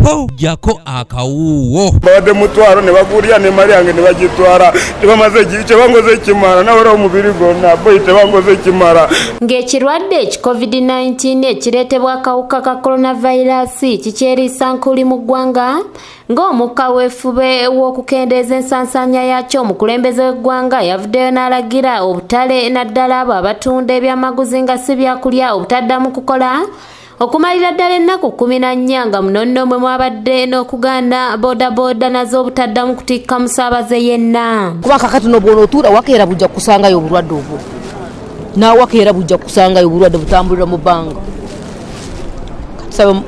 Ho, jjako akawuuwo. Babadde mutwalo ne bagulya n'emmali yange ne bagitwala. Tebamaze kyebangoze ekimala nawera omubiri gwonna boyi tebangoze ekimala. Ng'ekirwadde eki COVID-19 ekireetebwa akawuka ka coronavirus kikyeriisa nkuli mu ggwanga, ng'omukka weefube w'okukendeeza ensansaanya yaakyo, omukulembeze w'eggwanga yavuddeyo n'alagira obutale, naddala abo abatunda ebyamaguzi nga si byakulya, obutaddamu kukola okumalira ddala ennaku 14, nga muno nno mwe mwabadde n'okugaana boodabooda nazo obutaddamu kutikka musaabaze yenna. Kuba kakati nobwona otuula wakeera bujja kusangayo obulwadde obwo, nawakeera bujja kusangayo obulwadde butambulira mu bbanga. Katusaba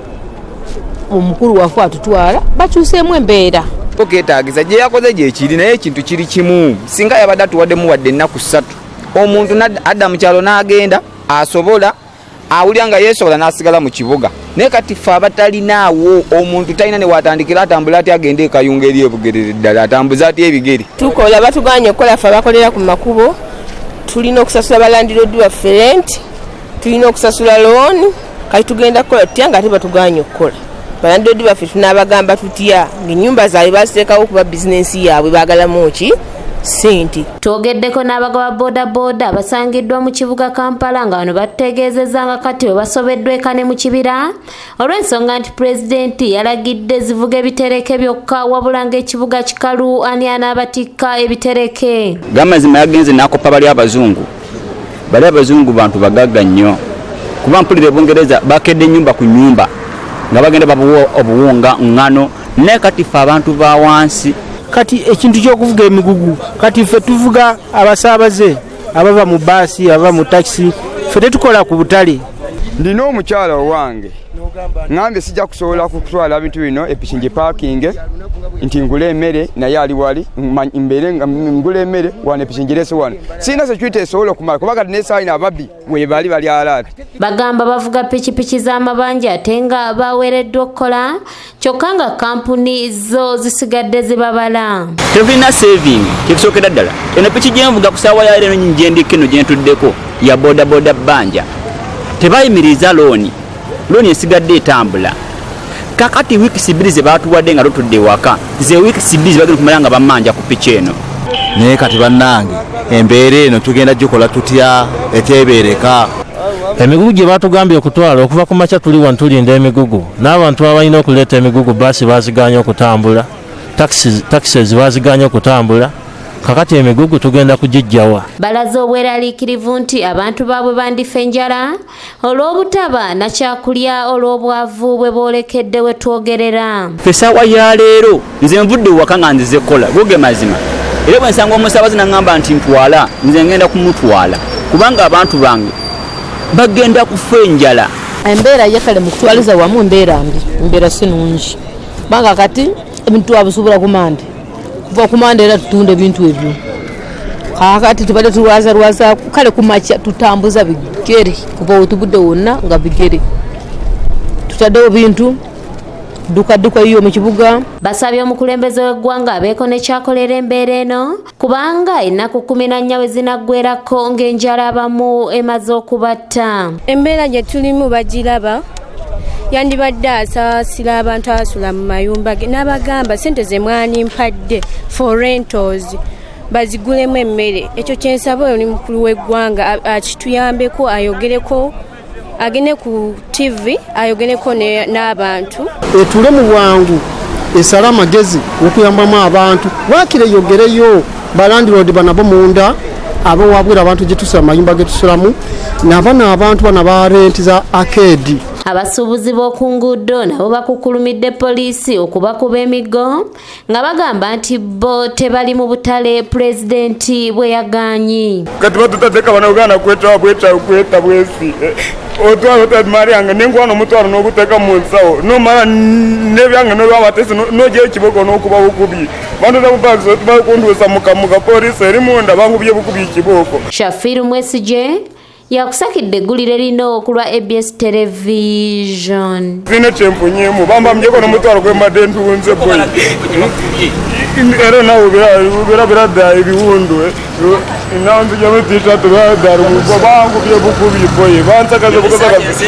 omukulu waffe atutwala bakyuseemu embeera. Ketagisa gye yakoze gyekiri, naye ekintu kiri kimu: singa yabadde atuwaddemu wadde ennaku 3, omuntu adda mu kyalo n'agenda asobola awulira nga yeesobola n'asigala mu kibuga. Naye kati ffe abatalinaawo, omuntu talina ne watandikira, atambula atya agenda ekayunga eri ebugerere ddala? Atambuza atya ebigere? Tukola, batuganye okukola. Ffe abakolera ku makubo tulina okusasula ba landlord baffe rent, tulina okusasula looni. Kati tugenda kukola tutya nga ate batuganye okukola? Ba landlord baffe tunaabagamba tutya ngaennyumba zaabwe baziteekawo okuba bizinensi yaabwe? Baagalamu ki? Sente. Twogeddeko n'abagoba boodabooda abasangiddwa mu kibuga Kampala, nga bano batutegeezezza nga kati bwe basobeddwa eka ne mu kibira, olw'ensonga nti pulezidenti yalagidde zivuga ebitereke byokka, wabula ng'ekibuga kikalu, ani anaabatikka ebitereke? Gamazima yagenze n'akopa bali abazungu. Bali abazungu bantu bagagga nnyo, kuba mpulira ebungereza bakedde ennyumba ku nyumba nga bagenda babuwa obuwunga, ŋŋano, naye kati ffe abantu ba wansi. Kati ekintu ky'okuvuga emigugu, kati ffe tuvuga abasaabaze abava mu baasi, abava mu takisi, ffe tetukola ku butale. Ndina omukyala owange, ŋambye sijja kusobola kutwala bintu bino, epiki ngipaakinge nti ngule emmere, naye ali wali mbeere nga ngula emmere wano, epiki ngirese wano. Sirina security esobola okumala, kuba kati nesaayina ababbi webali bali alaati. Bagamba bavuga pikipiki z'amabanja ate nga baweereddwa okukola, kyokka nga kampuni zo zisigadde zibabala. Tetulina saving. Kyekisookera ddala, eno piki gyenvuga ku saawa ya leero gyendiko, eno gyentuddeko ya bodaboda, bbanja. Tebayimiriza looni, looni esigadde etambula. Kakati wiiki 2 ze batuwadde nga tutudde ewaka, ze wiiki 2 zebagenda okumala nga bamanja ku piki eno. Naye kati bannange, embeera eno tugenda gikola tutya etebeereka? Emigugu gye batugambye okutwala, okuva ku makya tuli wano tulinda emigugu, n'abantu abalina okuleeta emigugu, baasi baziganye okutambula, taxis baziganye okutambula. Kakati emigugu tugenda kugijjawa? Balaze obweraliikirivu nti abantu baabwe bandifa enjala olw'obutaba nakyakulya, olw'obwavu bwe boolekedde we twogerera. Ffe essaawa ya leero, nze nvudde ewaka nga nzize kukola, goge mazima. Era bwe nsanga omusaabaze naŋŋamba nti ntwala, nze ngenda kumutwala, kubanga abantu bange bagenda kufa enjala. Embeera ye kale mukutwaliza wamu embeera mbi, embeera si nungi, kubanga kati ebintu twabisuubula ku mande, kuva ku mande era tutunda ebintu ebyo. Kakati tubadde tulwazalwaza kale kumakya tutambuza bigere kuva wetubudde wonna nga bigere, tutaddewo bintu dduka dduka yiyo mu kibuga. Basabye omukulembeze w'eggwanga abeeko nekyakolera embeera eno, kubanga ennaku 14 we zinaggwerako ng'enjala abamu emaze okubatta. Embeera gye tulimu bagiraba. Yandibadde asaasira abantu abasula mu mayumba ge n'abagamba sente ze mwanimpadde for rentals bazigulemu emmere. Ekyo kyensaba oli mukulu w'eggwanga akituyambeko, ayogereko, agende ku TV ayogereko n'abantu. Etule mu bwangu, esale amagezi okuyambamu abantu, waakiri eyogereyo ba landlord banabo munda abawabwira abantu gyetusula mayumba getusulamu, nabano abantu bano ba rent za arcade. Abasuubuzi b'oku nguudo nabo bakukulumidde poliisi okubakuba emiggo, nga bagamba nti bo tebali mu butale pulezidenti bwe yagaanyi. Kati batutaddeko abanauganda kweta bweta kweta bwesi otwala otamali yange nenkwana omutwalo n'oguteeka mu nsawo, nomala nebyange nolwabatesi nogyayo ekiboko n'okuba bukubi bantuta mupakisi bakunduusa mukamuka poliisi eri munda bankubye bukubi ekibooko. Shafiru Mwesije yakusakidde eggulire lino ku lwa ABS Television. Sina kyenfunyemu, bambambyeko n'omutwalo gwembadde ntunze boy, era nawe birabira ebiwundu nanzijamu t-shirt, bankubye bukubi boy, bansakaze bukasakaze.